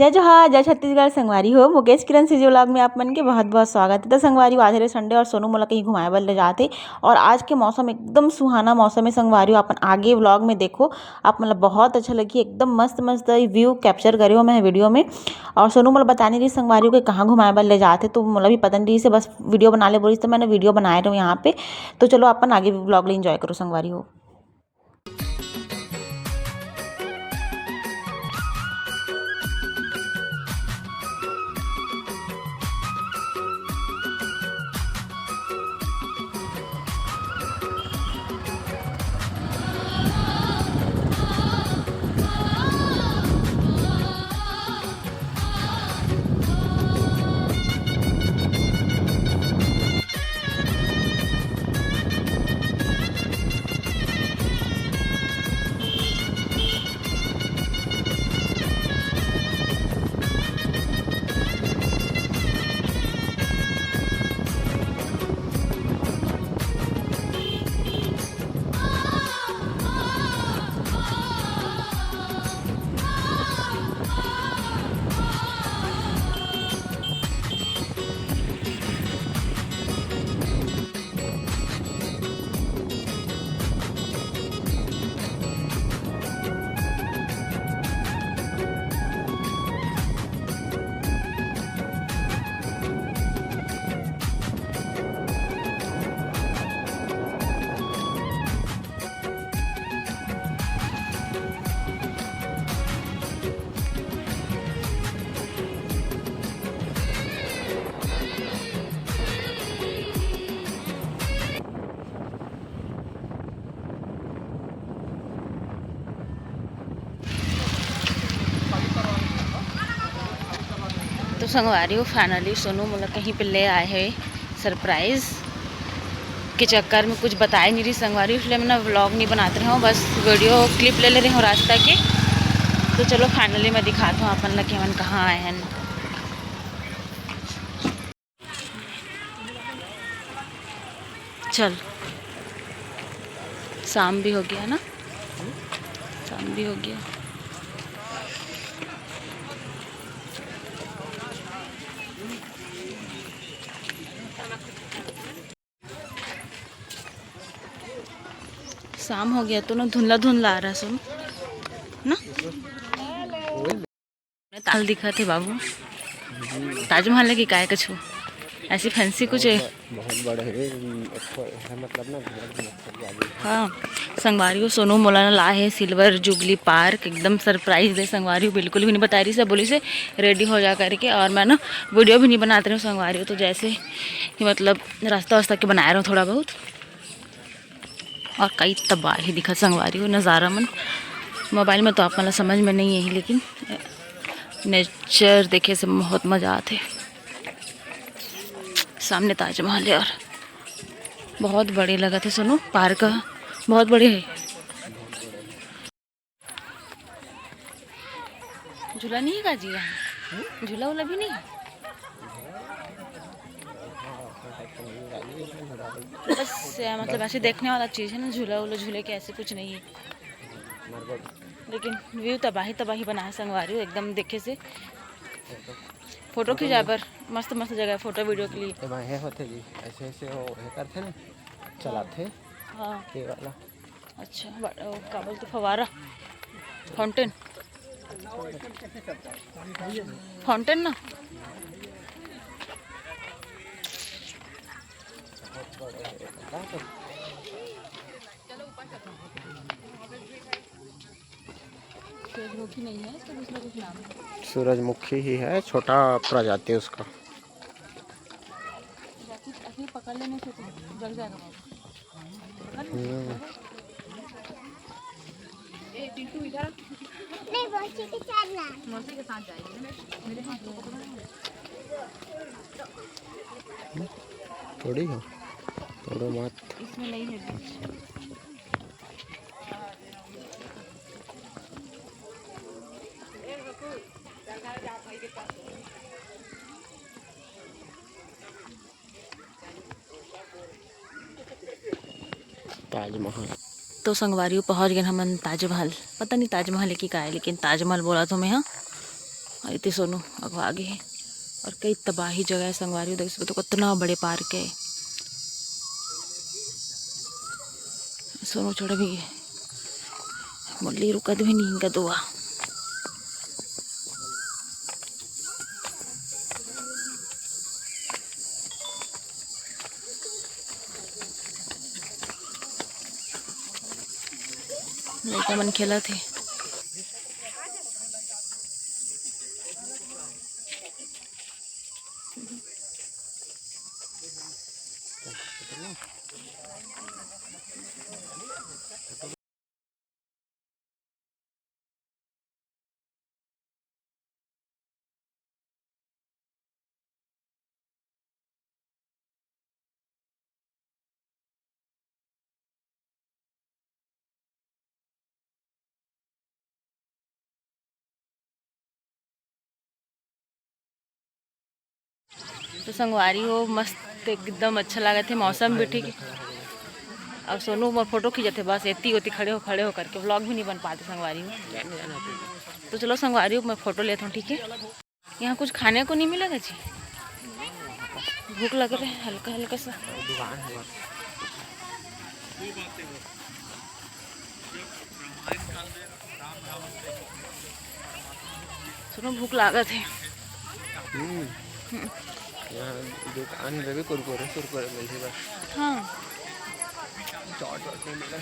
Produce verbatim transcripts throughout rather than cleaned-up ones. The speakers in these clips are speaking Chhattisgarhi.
जय जोहार, जय छत्तीसगढ़ संगवारी हो। मुकेश किरण सीजी व्लॉग में आप मन के बहुत बहुत स्वागत हे। तो संगवारी हो, आज हरे संडे और सोनू मोला कहीं घुमाए बर ले जात हे। और आज के मौसम एकदम सुहाना मौसम हे संगवारी हो, अपन आगे व्लॉग में देखो, आप मन ला बहुत अच्छा लगही। एकदम मस्त मस्त व्यू कैप्चर करे हो मैं वीडियो में। और सोनू मोला बता नहीं रहिस संगवारी हो कि कहाँ घुमाए बर ले जात हे, तो मोला भी पता नहीं रहिस हे, बस वीडियो बना ले बोलिस, तो मैंने वीडियो बनाए रहे हो यहाँ पे। तो चलो अपन आगे व्लॉग ले एंजॉय करो संगवारी हो। तो संगवारी हो, finally सोनू मोला कहीं पे ले आए हे surprise के चक्कर में। कुछ बताए नहीं रहिस संगवारी, इसलिए मैं ना vlog नहीं बनात रहे हूँ, बस वीडियो क्लिप ले ले रहे हूँ रास्ता के। तो चलो finally मैं दिखात हूँ अपन ला कि हमन कहाँ आए हैं। चल, शाम भी हो गया ना, शाम भी हो गया। शाम हो गया तो ना धुंधला धुंधला आ रहा सुन ना। ताल दिखत हे बाबू। ताजमहल हे कि काय कछु? ऐसी फैंसी कुछ हे? बहुत बड़े हे, मतलब ना, हाँ, संगवारी हो, सोनू मोला ना लाए हे सिल्वर जुबली पार्क। एकदम सरप्राइज दे संगवारी हो, बिल्कुल भी नहीं बताए रहिस हे, बोलिस हे रेडी हो जा करके। और मैं ना वीडियो भी नहीं बनात रहे हूँ संगवारी हो, तो जैसे ही मतलब रास्ता वास्ता के बनाए रहे हूँ थोड़ा बहुत। और कई तबाही दिखत संगवारी हो नज़ारा मन। मोबाइल में तो आप मन ला समझ में नहीं आही, लेकिन नेचर देखे से बहुत मजा आथे। सामने ताजमहल हे और बहुत बड़े लगत हे सोनू, पार्क ह बहुत बड़े हे। झूला नहीं हे का जी यहाँ? झूला वूला भी नहीं हे? बस, अ, मतलब ऐसे देखने वाला चीज़ है ना, झूला वूला झूले के ऐसे कुछ नहीं है। लेकिन व्यू तबाही तबाही बना है संगवारी हो, एकदम देखे से। फोटो खींचा बर मस्त मस्त जगह है फोटो वीडियो के लिए। एमा हे होथे जी, ऐसे ऐसे वो हे करथे ना, चलाथे। हाँ। ये वाला। अच्छा, वा-, ओ, का बोलथे, फवारा, फाउंटेन, फाउंटेन ना। सूरजमुखी नहीं है, इसका दूसरा कुछ नाम है। सूरजमुखी ही है, छोटा प्रजाति उसका। ऐसे पकड़ लेने से तो जल जाएगा बाबू। हम्म। ए, पिंटू, इधर आ। नहीं, मौसी के साथ ना। मौसी के साथ जाएगी ना। मेरे हाथ को पकड़ो ना। थोड़ी हो, थोड़ा मत। इसमें नहीं है बीज। ताजमहल। तो संगवारी हो, पहुँच गए हमन ताजमहल। पता नहीं ताजमहल हे कि का हे, लेकिन ताजमहल बोलत हों मैं हा। अउ एती सोनू अगवा गे हे। अउ कई तबाही जगह हे संगवारी हो, देख सकत हो कतना बड़े पार्क हे। सोनू चढ़ भी गे, मुरली रुकत भी नहीं इनका दुआ। लइका मन खेलत हे। तो संगवारी हो, मस्त एकदम अच्छा लागत हे, मौसम भी ठीक हे। अउ सोनू मोर फोटो खींचत हे, बस एती ओती खड़े हो, खड़े हो करके vlog भी नहीं बन पाते संगवारी हो। तो चलो संगवारी हो, मैं फोटो लेता हूँ, ठीक है। यहाँ कुछ खाने को नहीं मिलेगा जी? भूख लग रहे हैं हल्का हल्का सा। दुकान है बस। सुनो, भूख लागत हे। हम्म। हम्म। यहाँ दुकान में भी कुरकुरे सुरकुरे मिलथे बस। हाँ। चाट वाट नहीं मिला।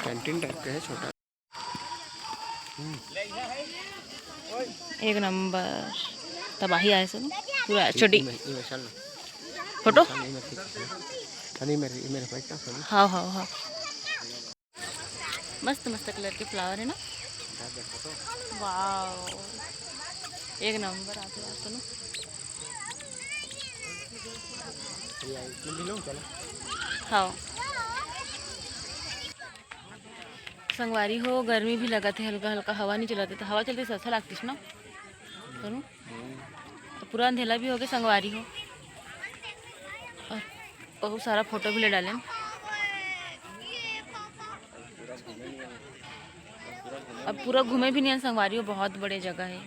कैंटीन टाइप का है, छोटा। हम्म। एक नंबर तबाही आए सब पूरा चोटी। इमे-, इमे चल ना। फोटो? चल, इमे ठीक है। चल, इमे, इमे बैठ ना, चल। हाँ, हाँ, हाँ। मस्त मस्त कलर के फ्लावर है ना। वाओ, एक नंबर आते हैं सुनो। हाँ। संगवारी हो, गर्मी भी लगत हे, हल्का हल्का हवा नहीं चलत हे, तो हवा चलते से अच्छा लागतिस ना। सुनो, तो पूरा अंधेला भी हो गया संगवारी हो। और बहुत सारा फोटो भी ले डालेन। अब पूरा घूमे भी नहीं है संगवारी हो, बहुत बड़े जगह है,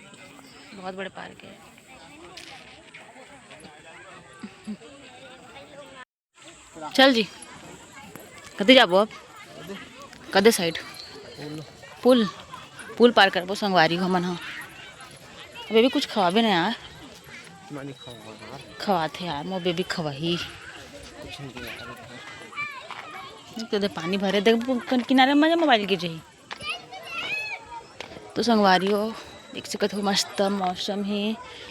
बहुत बड़े पार्क है। चल जी, कति जाबो अब? कदे साइड? पुल, पुल पार करबो संगवारी हो हमन ह। अबे भी कुछ खवाबे ना यार। मानी खवा यार। खवात हे यार, मोर बेबी खवाही। कुछ नहीं यार। देख तो दे, पानी भरे, देख कन-, किनारे में मोबाइल गिर जाही। तो संगवारी हो, देख सकत हो, मस्त मौसम हे,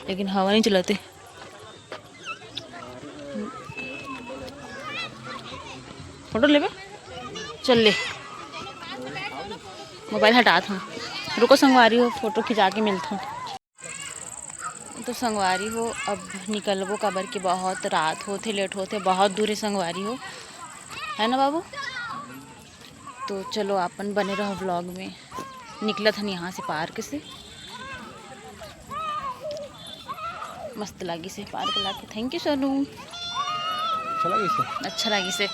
लेकिन हवा नहीं चलत हे। फोटो लेबे? चल ले, मोबाइल हटात हूँ, रुको संगवारी हो, फोटो खिंचा के मिलत हूँ। तो संगवारी हो, अब निकलबो, काबर कि बहुत रात होथे, लेट होथे, बहुत दूर है संगवारी हो, है ना बाबू? तो चलो, अपन बने रहो vlog में। निकलत हन यहाँ से पार्क से, मस्त लागिस हे पार्क लाके। Thank you Sonu. अच्छा लागिस हे? अच्छा लागिस हे।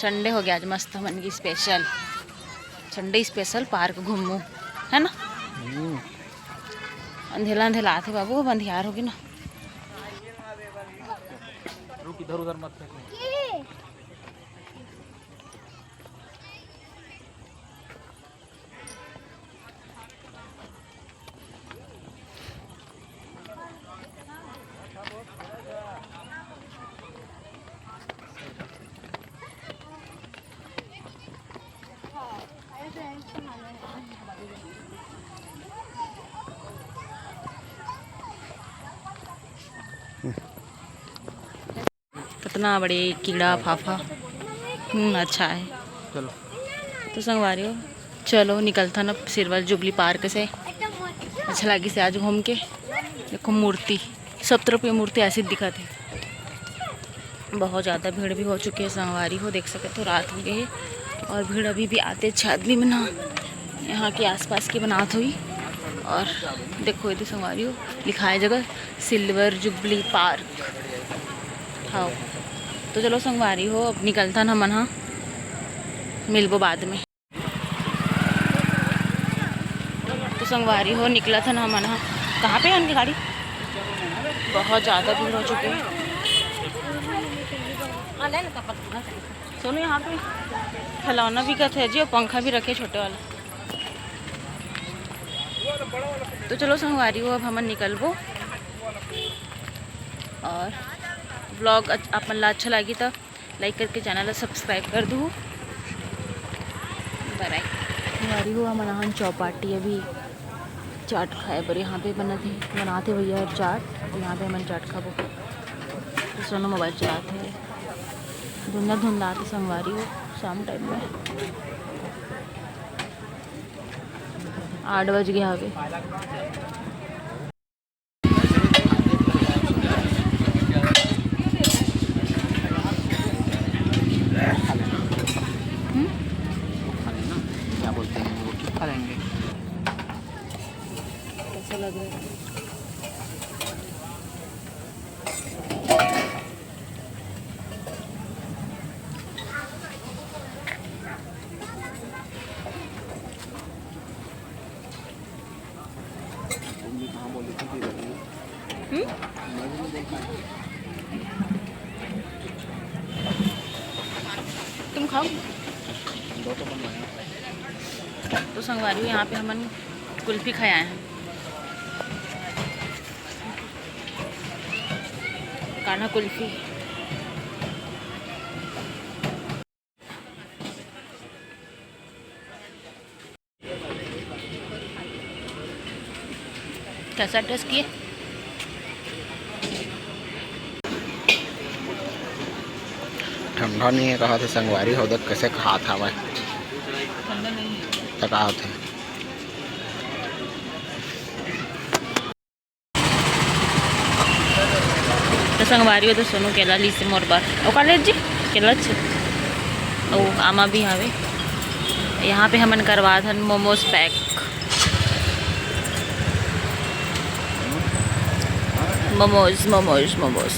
Sunday हो गया आज, मस्त हमन के special Sunday special पार्क घूमू, है ना? हम्म। अंधेला अंधेला आथे बाबू, अब अंधियार होगे ना। रुक, इधर उधर मत फेंक। कितना बड़े कीड़ा फाफा। हम्म, अच्छा है। चलो। तो संगवारी हो, चलो निकलथन अब सिल्वर जुबली पार्क से। अच्छा लागिस हे आज घूम के। देखो मूर्ति, सब तरफ ये मूर्ति ऐसे दिखत हे। बहुत ज़्यादा भीड़ भी हो चुकी है संगवारी हो, देख सकत हो रात हो गए हे और भीड़ अभी भी आते अच्छा आदमी मन ह यहाँ के आसपास के बनात होही। और देखो ये तो संगवारी हो, लिखाए जगह सिल्वर जुबली पार्क। हाँ, तो चलो संगवारी हो, अब निकलथन हमन ह, मिलबो बाद में। संगवारी हो, निकलत हन हमन ह। कहाँ पे है उनकी गाड़ी? बहुत ज़्यादा भीड़ हो चुकी है। सोनू, यहाँ पे खिलौना बिकत है जी, और पंखा भी रखे छोटे वाला। तो चलो संगवारी हो, अब हमन निकलबो, और vlog अच-, आप मन ला अच्छा लागी त like करके channel ला subscribe कर दू। Bye bye। संगवारी हो, हमन आहन चौपाटी, अभी चाट खाए बर यहाँ पे बनत हे, बनात हे भैया चाट, यहाँ पे हमन चाट खाबो। तो सोनू मोबाइल चलात हे, धुंधला धुंधला आते संगवारी हो, शाम टाइम में आठ बज गया हवे। हम्म? खा लेना, क्या बोलते हैं वो, खा लेंगे। कैसा लग रहा है? तुम भी कहाँ बोली थी कि हम्म? मैं भी नहीं बोल पाया। तुम खाओ। दो तो बनवाया। तो संगवारी हो, यहाँ पे हमन कुल्फी खाए आए हैं, कान्हा कुल्फी। कैसा टेस्ट किए? ठंडा नहीं है, कहा थे संगवारी हो, देख कैसे खात हवय। ठंडा नहीं है। त का होथे? तो संगवारी हो, तो सोनू केला लीस हे मोर बर। ओ का लेस जी? केला लीस हे। ओ आमा भी हवे। यहाँ पे हमन करवात हन मोमोज पैक। मोमोज, मोमोज, मोमोज।